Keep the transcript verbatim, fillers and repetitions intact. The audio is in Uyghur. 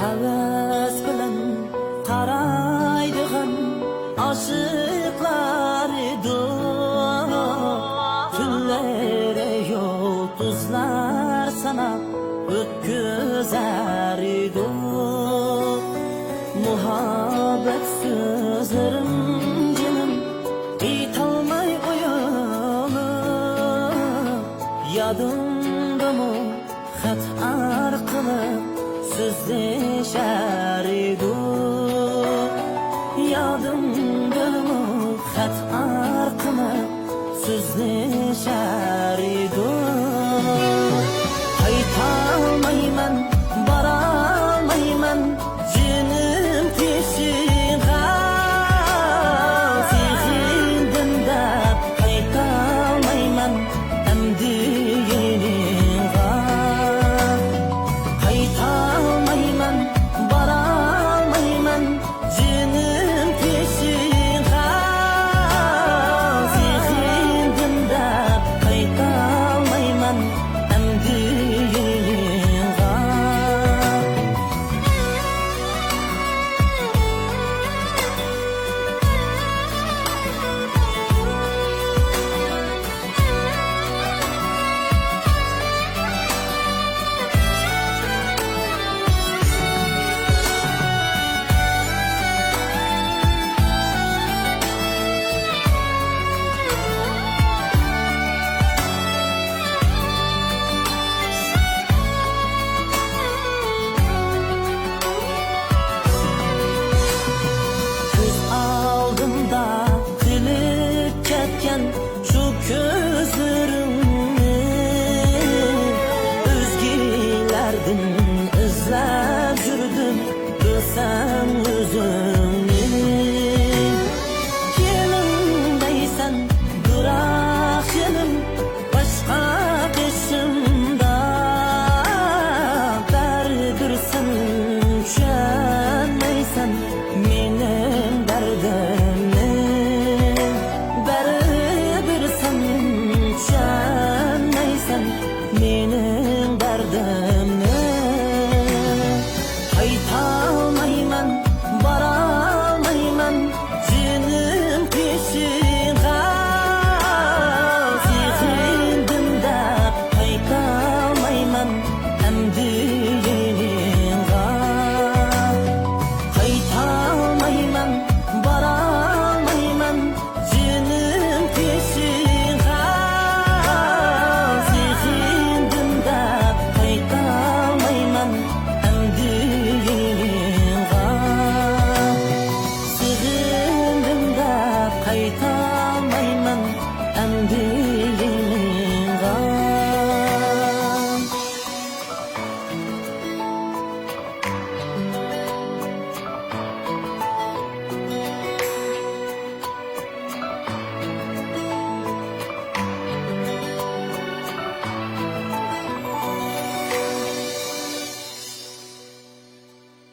ھەۋەس بىلەن قارايدىغان ئاشىقلار ئىدۇق. تۈنلىرى يۇلتۇزلار ساناپ ئۆتكۈزەر ئىدۇق. مۇھەببەت سۆزلىرىم جېنىم ئېيتالماي ئويۇلۇپ، يادىڭدىمۇ خەت ئارقىلىق سۆزلىشەر ئىدۇق. يادىڭدىمۇ خەت ئارقىلىق سۆزلىشەر ئىدۇق. قايتالمايمەن، بارالمايمەن جېنىم تېشىغا. سېغىندىم دەپ قايتالمايمەن ئەمدى يېنىڭغا. قايتالمايمەن، بارالمايمەن جېنىم تېشىغا. سېغىندىم دەپ قايتالمايمەن ئەمدى يېنىڭغا. كۆز ئالدىمدا تىلىپ كەتكەن شۇ كۆزلىرىڭنى ئۆزگىلەردىن ئىزلەپ يۈردۈم، بىلسەم ئۆزۈم